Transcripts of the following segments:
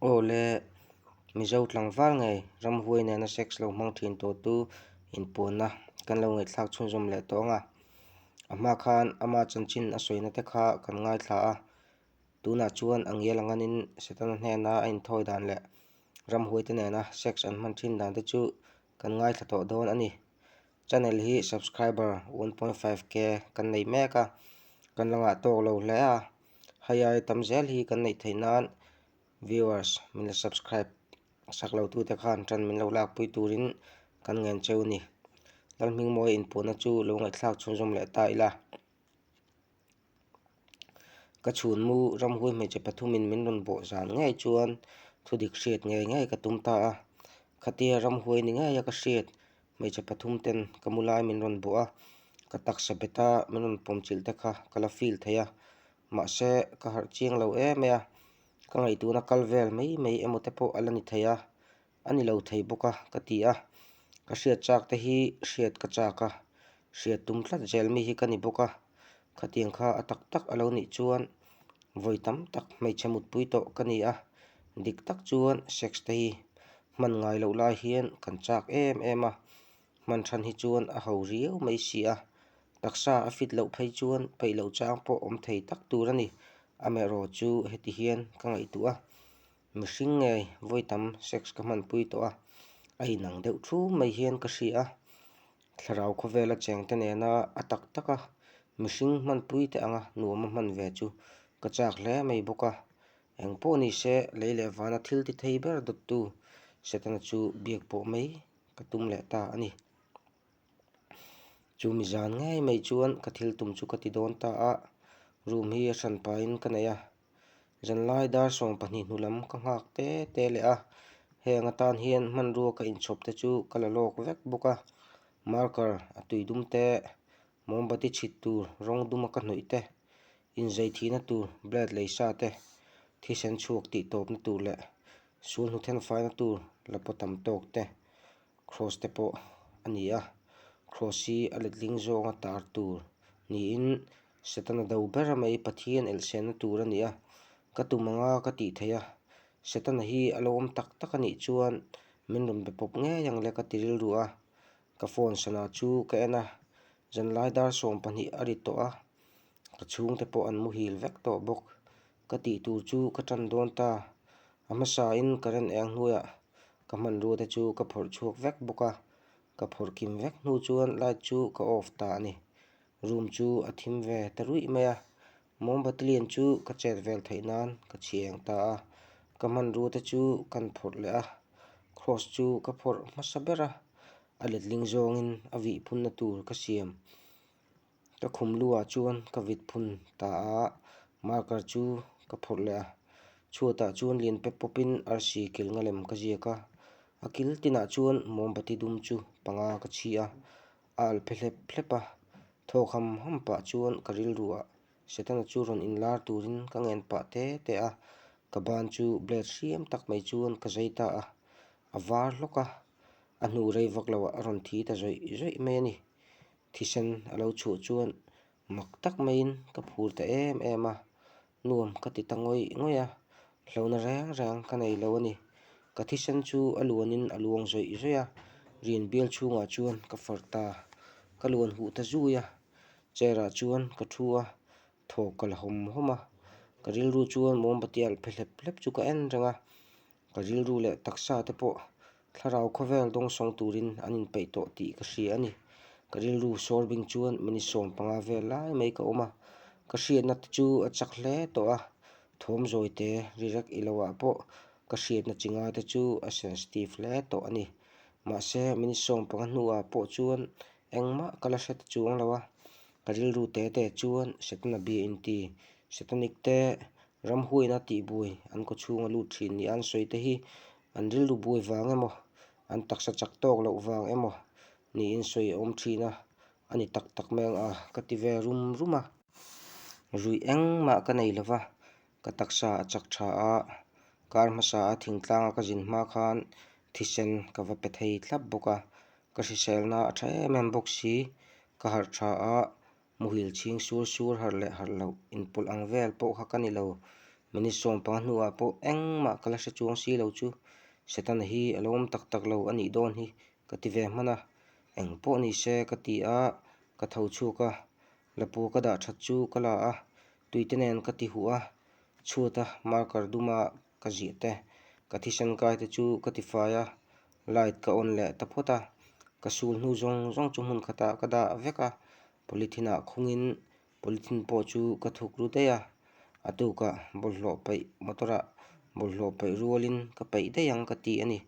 Aw le, Mizo tlangval ngei ramhuai nena sex lo hmang thin tawhtu inpuanna kan lo ngaihthlak chhunzawm leh tawh ang a. A hma khan ama chanchin a sawina te kha kan ngaithla a, tunah chuan a ngial anganin Setana hnena a inthawi dan leh ramhuaite nena sex an hman thin dan te chu kan ngaithla tawh dawn a ni. Channel hi subscriber 1.5k kan nei mek a, kan la ngah tawk lo hle a, hei ai tam zel hi kan neih theih nan viewers min la subscribe sak lo tute khan tan min lo lakpui turin kan ngen cheu a ni. Lalhmingmawia inpuahna chu lo ngaihthlak chhunzawm leh ta ila. Ka chhunmu ramhuai hmeichhe pathumin min rawn bawh zan ngei chuan thudik hriat ngei ngei ka tum ta a. Khatia ramhuai ni ngeia ka hriat hmeichhe pathum ten ka mu lai min rawn bawh a, ka taksa beta min rawn pawm chilh te kha ka la feel thei a. Mahse ka harh chiang lo em mai a, ka ngaihtuahna kal vel mai mai emaw te pawh a la ni thei a. A ni lo thei bawk a ka ti a, ka hriat chak te hi hriat ka chak a, hriat tum tlat zel mi hi ka ni bawk a, khatiang kha a tak tak a lo nih chuan vawi tam tak hmeichhe mutpui tawh ka ni a, dik tak chuan sex te hi hman ngai loh lai hian kan chak em em a, hman than hi chuan a ho riau mai si a, taksa a fit loh phei chuan peih loh chang pawh awm thei tak tur a ni, amaherawh chu heti hian ka ngaihtuah a. Mihring ngei vawi tam sex ka hmanpui tawh a, a inang deuh thu mai hian ka hria a. Thlarau khawvela chengte nena a tak tak a, mihring hmanpui te anga nuam a hman ve chu ka chak hle mai bawk a. Eng pawh ni se lei leh vana thil ti thei ber dawttu Setana chu biak pawh mai ka tum leh ta a ni. Chumi zan ngei mai chuan ka thil tum chu ka ti dawn ta a, room hi a hran pahin ka nei a. Zanlai dar 12 hnu lam ka nghak te te leh a, heng atan hian hmanrua ka inchhawp te chu ka la lawk vek bawk a, marker a tui dum te, mawmbati chhit tur rawng duma ka hnawih te, inzei thihna tur blade lei sa te, thisen chhuak tih tawpna tur leh sul hnu then faina tur la paw tam tawk te, cross te pawh a ni a, cross hi a letling zawnga tar tur niin Setana do ber mai Pathian elhsenna tur a ni a, ka tum anga ka tih theih a, Setana hi a lo awm tak tak a nih chuan min rawn be pawp ngei ang le ka ti rilru a, ka phone sana chu ka en a, zanlai dar 12 a ri tawh a, ka chhungte pawh an muhil vek tawh bawk, ka tih tur chu ka tan dawn ta, a hmasain current eng hnuaiah ka hmanrua te chu ka phawrh chhuak vek bawk a, ka phawrh kim vek hnu chuan light chu ka off ta a ni. Room chu a thim ve ta ruih mai a, mawmbati lian chu ka chet vel theih nan ka chhiang ta a, ka hmanrua te chu kan phawrh leh a, cross chu ka phawrh hmasa ber a, a letling zawngin a vih phunna tur ka siam. Ka khum luah chuan ka vit phun ta a, marker chu ka phawrh leh a, chhuatah chuan lian pep pawpin arsi kil nga lem ka ziak a, a kil tinah chuan mawmbati dum chu panga ka chhi a. A alh phe hlep hlep a, thawk ham ham pah chuan ka rilru ah Setana chu rawn inlar turin ka ngen pah te te a, ka ban chu blade hriam tak mai chuan ka zai ta a, a var hlawk a, a hnu rei vak lo ah a rawn thi ta zawih zawih mai a ni. Thisen a lo chhuah chuan mak tak maiin ka phur ta em em a, Nuam ka ti ta ngawih ngawih a, hlauhna reng reng ka nei lo a ni. Ka thisen chu a luanin a luang zawih zawih a, rian bial chhungah chuan ka far ta. Ka luan huh ta zui a, chair ah chuan ka thu a, thawk ka la hawm hawm a. Ka rilru chuan mawmbati alh phe hlep hlep chu ka en reng a, Ka rilru leh taksa te pawh thlarau khawvel dawngsawng turin an inpeih tawh tih ka hria a ni. Ka rilru sawr bing chuan minute 15 vel lai mai ka awm a, ka hriatna te chu a chak hle tawh a, thawm zawi te ri rek i lo ah pawh ka hriatna chi nga te chu a sensitive hle tawh a ni. Mahse minute 15 hnuah pawh chuan engmah ka la hre ta chuang lo a, ka rilru te te chuan Setana bia inti Setanic te Ramhuaina tihbuai an kaw chhunga lut thin nia an sawi te hi an rilru buai vang emaw, an taksa chak tawk loh vang emaw niin sawi a awm thin a, a ni tak tak mai ang a, ka ti ve rum rum a. Ruih engmah ka nei lova, ka taksa a chak tha a, kar hmasa a thingtlanga ka zin hma khan thisen ka va pe thei thlap bawk a, ka hriselna a tha em em bawk si, ka harh tha a, Muhil chhing sur sur harh leh harh loh inpawlh ang vel pawh kha ka ni lo. Minute 15 hnuah pawh engmah ka la hre chuang si lo chu Setana hi a lo awm tak tak lo a nih dawn hi ka ti ve hman a, eng pawh ni se ka ti a, ka tho chhuak a, lapua ka dah that chu ka la a, tuite nen ka ti huh a, chhuata marker duma ka ziah te, ka thisen kai te chu ka ti fai a, light ka on leh ta phawt a, ka sul hnu zawng zawng chu hmun khatah ka dah vek a, polythene ah khungin Polythene pawh chu ka thuk ru daih a, a tukah bawlhhlawh paih motor ah bawlhhlawh paih rualin ka paih daih ang ka ti a ni.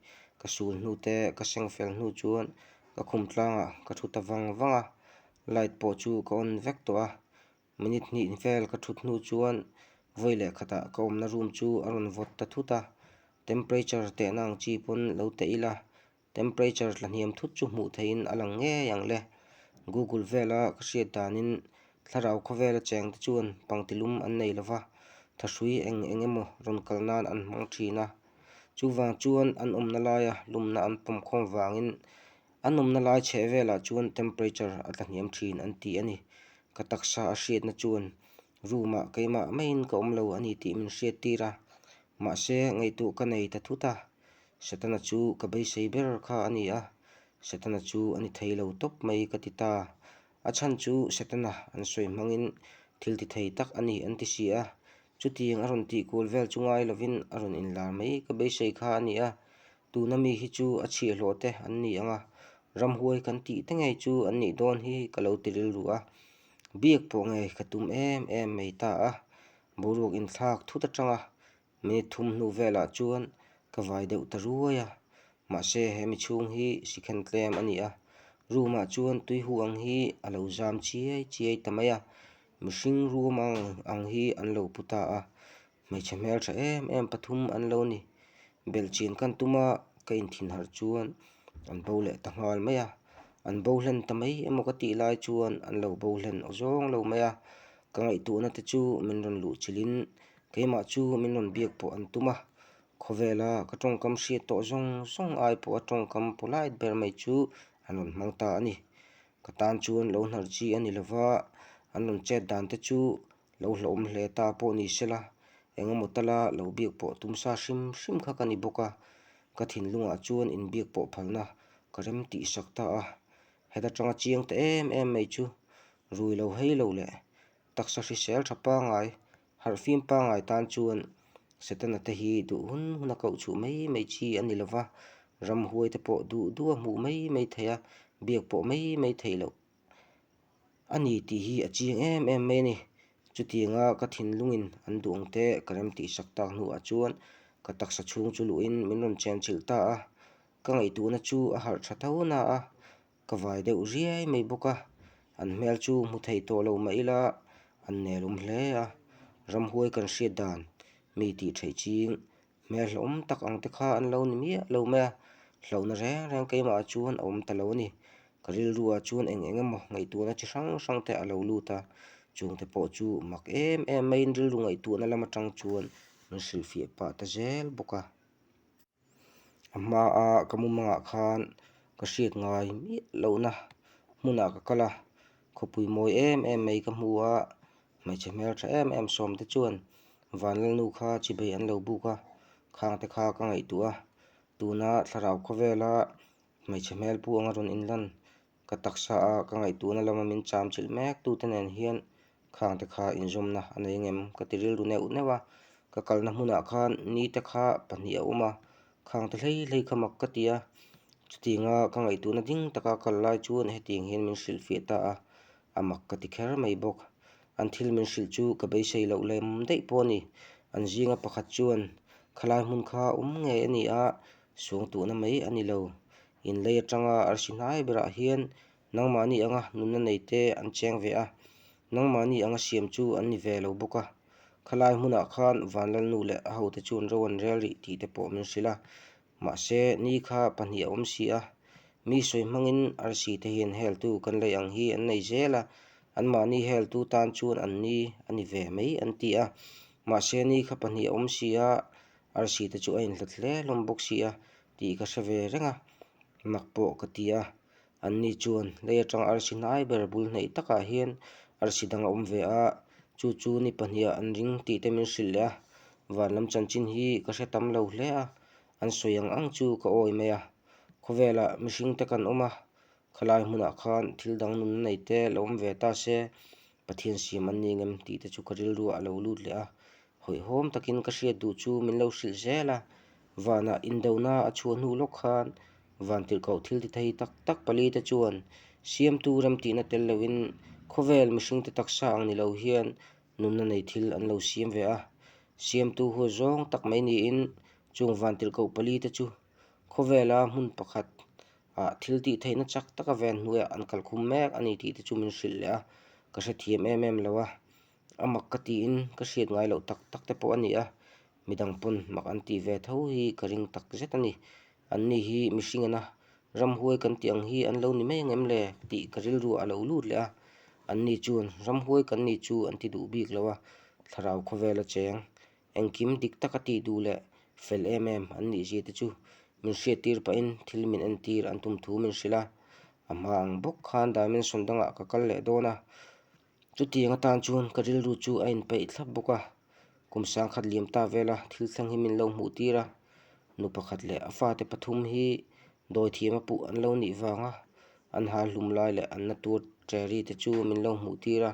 Ka sul hnu te ka seng fel hnu chuan ka khum tlangah ka thu ta vang vang a, light pawh chu ka on vek tawh a. Minute hnih vel ka thut hnu chuan vawi leh khatah ka awmna room chu a rawn vawt ta thut a, temperature tehna ang chi pawn lo teh ila Temperature tla hniam thut chu hmuh theihin a lang ngei ang le. Google vela ka hriat danin thlarau khawvela chengte chuan pangtilum an nei lova, thahrui eng eng emaw rawn kal nan an hmang thin a. Chuvang chuan an awmna laia lumna an pawm khawm vangin an awmna lai chheh velah chuan temperature a tla hniam thin an ti a ni. Ka taksa a hriatna chuan room ah keimah maiin ka awm lo a ni tih min hriat tir a, mahse ngaihtuah ka nei ta thut a. Setana chu ka beisei ber kha a ni a, Setana chu a ni thei lo tawp mai ka ti ta. A chhan chu Setana an sawi hmangin thil ti thei tak a ni an ti si a, chutiang a rawn tih kual vel chu ngai lovin a rawn inlar mai ka beisei kha a ni a, tuna mi hi chu a chhiahhlawh te an ni ang a, ramhuai kan tih te ngei chu an nih dawn hi ka lo ti rilru a, biak pawh ngei ka tum em em mai ta a, boruak inthlak thut atanga Minute thum hnu velah chuan ka vai deuh ta ruai a, mahse he mi chhung hi sikhen tlem a ni a, room ah chuan tui huh ang hi a lo zam chiai chiai ta mai a, mihring room ang ang hi an lo pu ta a, hmeichhe hmeltha em em pathum an lo ni. Belhchian kan tum a, ka inthin harh chuan an bo leh ta nghal mai a, an bo hlen ta mai emaw ka tih lai chuan an lo bo hlen aw zawng lo mai a, ka ngaihtuahna te chu min rawn luh chilhin Keimah chu min rawn biak pawh an tum a, khawvela ka tawngkam hriat tawh zawng zawng ai pawha tawngkam polite ber mai chu an rawn hmang ta a ni. Ka tan chuan lo hnar chi a ni lova, an rawn chet dan te chu lo hlauhawm hle ta pawh ni sela, engemaw tala lo biak pawh tum sa hrim hrim kha ka ni bawk a, ka thinlungah chuan inbiak pawh phalna ka rem tih sak ta a, heta tanga chiang ta em em mai chu rui lo hei lo leh taksa hrisel tha pangai Harhfim pangai tan chuan Setana te hi duh hun hun a koh chhuh mai mai chi a ni lova, ramhuai te pawh duh duh a hmuh mai mai theih a, biak pawh mai mai theih loh a ni tih hi a chiang em em mai a ni. Chutianga ka thinlungin an duh ang te ka rem tih sak tak hnuah chuan ka taksa chhung chu luhin min rawn chenchilh ta a, ka ngaihtuahna chu a harh tha tho na a, Ka vai deuh riai mai bawk a, an hmel chu hmu thei tawh lo mah ila an nel awm hle a, ramhuai kan hriat dan mi tih theih ching hmel hlauhawm tak ang te kha an lo ni miah lo mai a, hlauhna reng reng keimah chuan a awm ta lo a ni. Ka rilruah chuan eng eng emaw ngaihtuahna chi hrang hrang te a lo lut a, chungte pawh chu mak em em maiin rilru ngaihtuahna lam atang chuan min hrilhfiah pah ta zel bawk a. A hmaa ka mumangah khan ka hriat ngai miah lohna hmunah ka kal a, khawpui mawi em em mai ka hmu a, hmeichhe hmeltha em em sawm te chuan Vanlalnu kha chibei an lo buk a, khang te kha ka ngaihtuah a, tuna thlarau khawvela hmeichhe hmel pu anga rawn inlan Ka taksa a ka ngaihtuahna lama min cham chilh mek tute nen hian khang te kha inzawmna a nei ngem ka ti rilru neuh neuh a, ka kalna hmunah khan ni te kha pahnih a awm a, khang te hlei hlei kha mak ka ti a, chutianga ka ngaihtuahna ding taka kal lai chuan hetiang hian min hrilhfiah ta a, a mak ka ti kher mai bawk. An thil min hrilh chu ka beisei loh lem daih pawh a ni. An zinga pakhat chuan khalai hmun kha awm ngei a ni a, suangtuahna mai a ni lo. Inlei atanga arsi hnai berah hian nangmahni anga nunna nei te an cheng ve a, nangmahni anga siam chu an ni ve lo bawk a. Khalai hmunah khan Vanlalnu leh a hote chuan ro an rel rih tih te pawh min hrilh a, mahse ni kha pahnih a awm si a. Mi sawi hmangin arsi te hian heltu kan lei ang hi an nei zel a, anmahni heltu tan chuan an ni a ni ve mai an ti a. Mahse ni kha pahnih a awm si a, arsi te chu a inhlat hle hlawm bawk si a. tih ka hre ve reng a, mak pawh ka ti a, anni chuan lei atanga arsi hnai ber bul hnaih takah hian arsi dang a awm ve a, chu chu ni pahniha an ring tih te min hrilh leh a, Van lam chanchin hi ka hre tam lo hle a, an sawi ang ang chu ka awi mai a. Khawvelah mihring te kan awm a, khalai hmunah khan thil dang nunna nei te lo awm ve ta se, Pathian siam an ni ngem tih te chu ka rilruah a lo lut leh a. Hawihhawm takin ka hriat duh chu min lo hrilh zel a, vanah indona a chhuah hnu lawk khan vantirhkoh thil ti thei tak tak palite chuan siamtu remtihna tel loin khawvel mihringte taksa ang ni lo hian nunna nei thil an lo siam ve a. Siamtu huat zawng tak mai niin chung vantirhkoh palite chu khawvela hmun pakhat ah thil tih theihna chak taka ven hnuaiah an kalkhum mek a ni tih te chu min hrilh leh a, ka hrethiam em em lo a. A mak ka tiin ka hriat ngai loh tak tak te pawh a ni a, midang pawn mak an tih ve tho hi ka ring tak zet a ni. Anni hi mihring ena ramhuai kan tih ang hi an lo ni mai ang em le tih ka rilru a lo lut leh a, anni chuan ramhuai kan ni chu an ti duh bik lo a, thlarau khawvel a cheng Engkim dik taka tih duh leh fel em em an nih zia te chu min hriattir pahin thil min entir an tum thu min hrilh a. A hma ang bawk khan dimension dangah ka kal leh dawn a, chutiang atan chuan ka rilru chu a inpeih thlap bawk a. Kum sangkhat liam ta vela thil thleng hi min lo hmuh tir a, nu pakhat leh a fate pathum hi dawithiam a puh an lo nih vanga an hal hlum lai leh an na tur cherry te chu min lo hmuh tir a.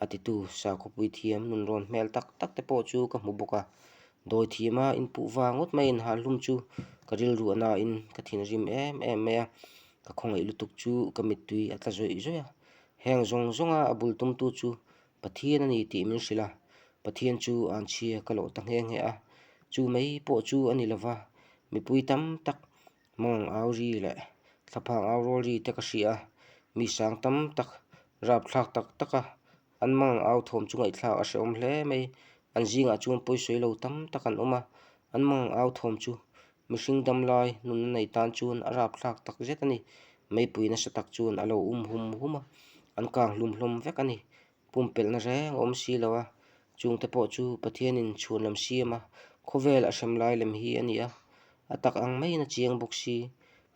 A titu sakhawpui thiam nunrawn hmel tak tak te pawh chu ka hmu bawk a, dawi thiama inpuh vang ngawt mai inhal hlum chu ka rilru a nain ka thinrim em em mai a, ka khawngaih lutuk chu ka mittui a tla zawih zawih a, heng zawng zawnga a bul tumtu chu Pathian a ni tih min hrilh a, Pathian chu anchhia ka lawh ta nghe nghe a, chu mai pawh chu a ni lova, mipui tam tak Hmang au ri leh thlaphang au rawl ri te ka hria a, mi sang tam tak rapthlak tak tak a an mang au thawm chu ngaihthlak a hrehawm hle mai. An zingah chuan pawisawi lo tam tak an awm a, an mang au thawm chu mihring dam lai nunna nei tan chuan a rapthlak tak zet a ni. Meipui nasa tak chuan a lo um hum hum a, an kang hlum hlawm vek a ni. Pumpelhna reng a awm si lo a, chungte pawh chu Pathianin chhuan lam siam a, khawvel a hrem lai lem hi a ni a, a tak ang maiin a chiang bawk si.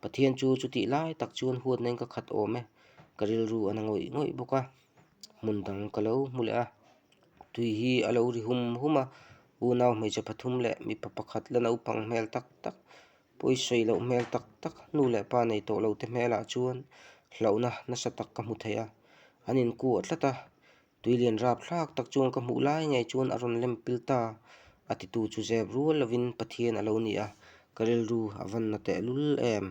Pathian chu chutih lai tak chuan huatnain ka khat awm e, ka rilru a na ngawih ngawih bawk a, hmun dang ka lo hmu leh a, tui hi a lo ri hum hum a, unau hmeichhe pathum leh mipa pakhat la naupang hmel tak tak Pawisawi loh hmel tak tak nu leh pa nei tawh lo te hmelah chuan hlauhna nasa tak ka hmu thei a, an inkuah tlat a, tuilian rapthlak tak chuan ka hmuh lai ngei chuan a rawn lem pil ta, a titu chu zep rual lovin Pathian a lo ni a, ka rilru a van na tehlul em.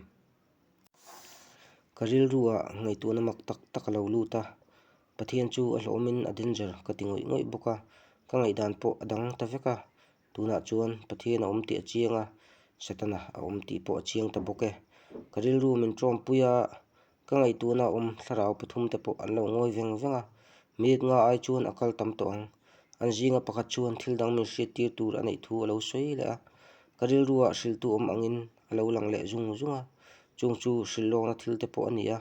Ka rilruah ngaihtuahna mak tak tak a lo lut a, Pathian chu a hlawhawmin a danger ka ti ngawih ngawih bawk a, ka ngaihdan pawh a dang ta vek a, Tunah chuan Pathian a awm tih a chiang a, Setana a awm tih pawh a chiang ta bawk e. Ka rilru min tawmpui a, ka ngaihtuahna a awm thlarau pathum te pawh an lo ngawi veng veng a, minute nga ai chuan a kal tam tawh ang. An zinga pakhat chuan thil dang min hriattir tur a neih thu a lo sawi leh a, ka rilruah hriltu awm angin a lo lang leh zung zung a, chung chu hrilh lawkna thil te pawh a ni a,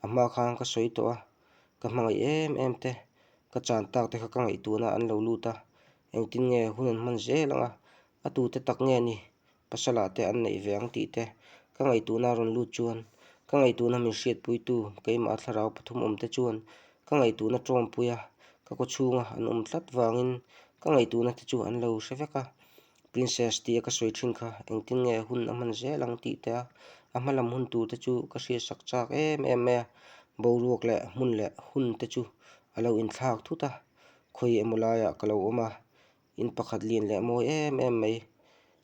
a hma khan ka sawi tawh a, ka hmangaih em em te, ka chan tak te kha ka ngaihtuahna an lo lut a, Engtin nge hun an hman zel ang a, a tute tak nge ni pasala te an neih ve ang tih te ka ngaihtuhna a rawn lut chuan ka ngaihtuhna min hriatpuitu keimah thlarau pathum awm te chuan ka ngaihtuhna tawmpui a, ka kawchhunga an awm tlat vangin ka ngaihtuhna te chu an lo hre vek a. Princess tia ka sawi thin kha engtin nge hun a hman zel ang tih te a, a hma lam hun tur te chu ka hriatsak chak em em mai a, boruak leh hmun leh hun te chu a lo inthlak thut a. Khawi emaw laiah ka lo awm a, in pakhat lian leh mawi em em mai.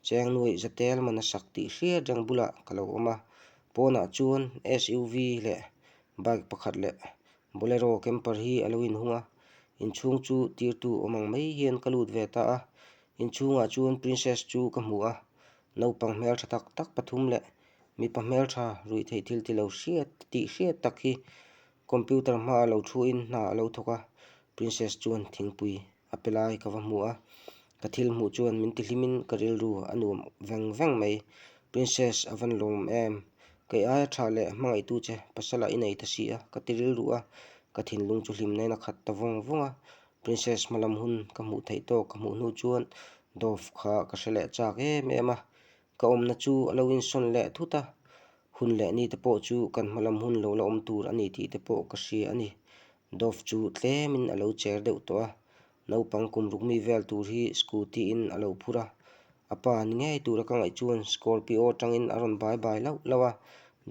Cheng nuaih zatel man a sak tih hriat reng bulah ka lo awm a, pawnah chuan SUV leh bike pakhat leh Bolero camper hi a lo inhung a, inchhung chu tirtu awm ang mai hian ka lut ve ta a, inchhungah chuan Princess chu ka hmu a, naupang hmeltha tak tak pathum leh mipa hmeltha ruihtheih thil ti lo hriat tih hriat tak hi Computer hmaah lo thuin hna a lo thawk a, Princess chuan thingpui a pe lai ka va hmu a, ka thil hmuh chuan min ti hlimin ka rilru a nuam veng veng mai. Princess a van lawm em? Kei aia tha leh hmangaihtu che pasal ah i nei ta si a, ka ti rilru a, ka thinlung chu hlim nen a khat ta vawng vawng a. Princess hmalam hun ka hmuh theih tawk ka hmuh hnu chuan Dove kha ka hre leh chak em em a, Ka awmna chu a lo insawn leh thut a, hun leh ni te pawh chu kan hma lam hun lo la awm tur a ni tih te pawh ka hria a ni. Dove chu tlemin a lo cher deuh tawh a. Naupang kum ruk mi vel tur hi scooty in a lo phur a, a pa ni ngei tura ka ngaih chuan Scorpio atangin a rawn bai bai lauh lauh a,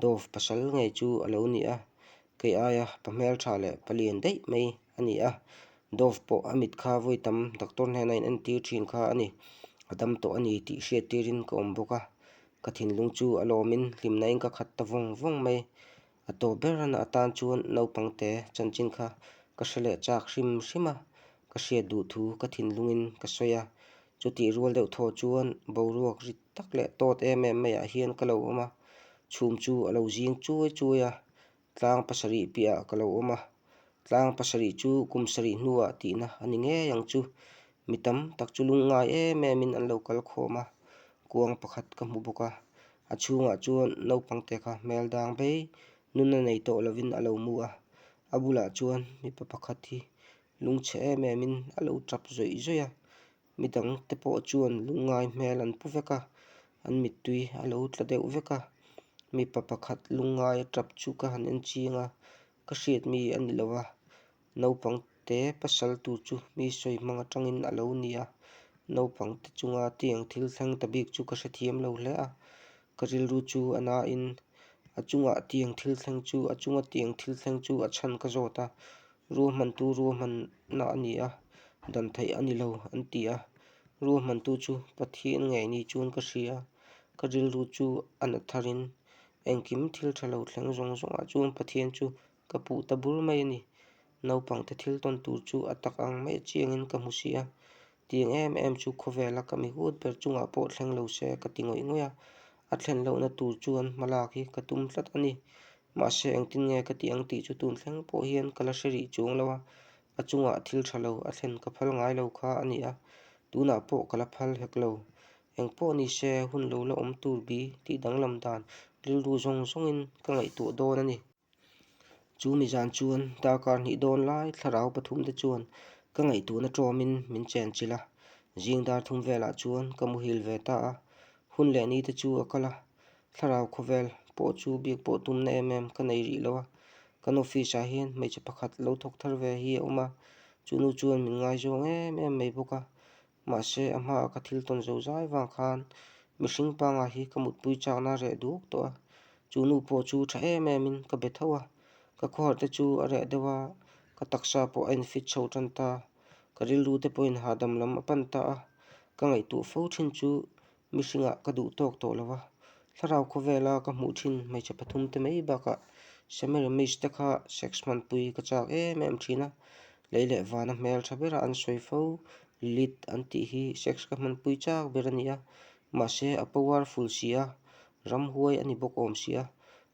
Dove pasal ngei chu a lo ni a, kei aia pa hmeltha leh pa lian daih mai a ni a, Dove pawh a mit kha vawi tam doctor hnena in entir thin kha a ni, a dam tawh a ni tih hriat tirin ka awm bawk a, ka thinlung chu a lawmin hlimna in ka khat ta vawng vawng mai. A tawp ber na atan chuan naupangte chanchin kha ka hre leh chak hrim hrim a, ka hriat duh thu ka thinlungin ka sawi a. Chutih rual deuh thaw chuan boruak rit tak leh tawt em em maiah hian ka lo awm a, chhum chu a lo zing chuai chuai a, tlang pasarih piahah ka lo awm a. Tlang pasarih chu kum sarih hnuah tihna a ni ngei ang chu. Mi tam tak chu lungngai em emin an lo kal khawm a, kuang pakhat ka hmu bawk a. A chhungah chuan naupangte kha hmel dang bei nuna nei tawh lovin a lo mu a, a bulah chuan mipa pakhat hi lungchhe em emin a lo tap zawih zawih a, midangte pawh chuan lungngai hmel an pu vek a, an mittui a lo tla deuh vek a, mipa pakhat lungngai a tap chu ka han en chiang a, ka hriat mi a ni lo a, Naupang te pasal tur chu mi sawi hmang atangin a lo ni a, naupang te chunga tiang thil thleng ta bik chu ka hrethiam lo hle a, ka rilru chu a nain a chungah tiang thil thleng chu a chunga tiang thil thleng chu a chhan ka zawt a, ruahmantu ruahmanna a ni a, dan theih a ni lo an ti a, ruahmantu chu Pathian ngei ni chuan ka hria, ka rilru chu a na tharin engkim thil tha lo thleng zawng zawngah chuan Pathian chu Ka puh ta bur mai a ni. Naupangte thil tawn tur chu a tak ang mai chiangin ka hmu si a. Tiang em em chu khawvela ka mi hut ber chungah pawh thleng lo se ka ti ngawih ngawih a. A thlen lohna tur chuan hma lak hi ka tum tlat a ni. Mahse engtin nge ka tih ang tih chu tun thleng pawh hian ka la hre rih chuang lo a. A chungah thil tha lo a thlen ka phal ngai lo kha a ni a. Tunah pawh ka la phal hek lo. Eng pawh ni se hun lo la awm tur bi tih danglam dan rilru zawng zawngin ka ngaihtuah dawn a ni. Chu mi zan chuan darkar hnih dawn lai thlarau pathum te chuan ka ngaihtuahna tawmin min chen chilh a, zing dar thum velah chuan ka muhil ve ta a, hun leh ni te chu a kal a, thlarau khawvel pawh chu biak pawh tumna em em ka nei rih lo a, kan office ah hian hmeichhe pakhat lo thawk thar ve hi a awm a, chu nu chuan min ngaizawng em em mai bawk a, Mahse, a hmaah ka thil tawn zo zai vang khan mihring pangngai hi ka mutpui chakna a reh duak tawh a, chu nu pawh chu tha em emin ka be tho a, ka khawharh te chu a reh deuh a, ka taksa pawh a infit chho tan ta, ka rilru te pawhin hahdam lam a pan ta a, ka ngaihtuah fo thin chu mihringah ka duh tawk tawh lo a, thlarau khawvela ka hmuh thin hmeichhe pathum te mai bakah Semiramis te kha sex hmanpui ka chak em em thin a, lei leh vana hmel tha bera an sawi fo Lilith an tih hi sex ka hmanpui chak ber a ni a, mahse a powerful si a, ramhuai a ni bawk awm si a,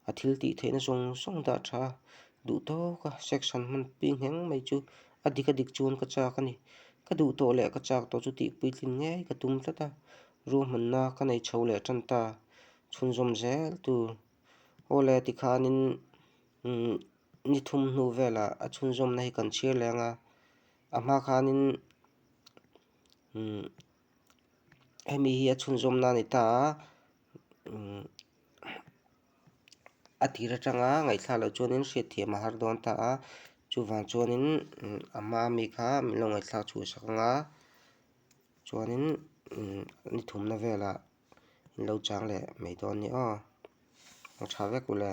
a thil tih theihna zawng zawng dah tha a, duh tawka sex han hmanpui ngheng mai chu a dik a dik chuan ka chak a ni. Ka duh tawh leh ka chak tawh chu tih puitlin ngei ka tum tlat a, ruahmanna ka nei chho leh tan ta, chhunzawm zel tur. Aw le tikhanin umm ni thum hnu velah a chhunzawmna hi kan chhiar leh ang a, a hma khanin umm hemi hi a chhunzawmna a ni ta a umm. A tir atanga ngaihthlak loh chuanin hriatthiam a har dawn ta a, chuvang chuanin a hma ami kha min lo ngaihthlak chhuah sak ang a, chuanin ni thumna velah in lo chang leh mai dawn a ni aw, a tha vek u le.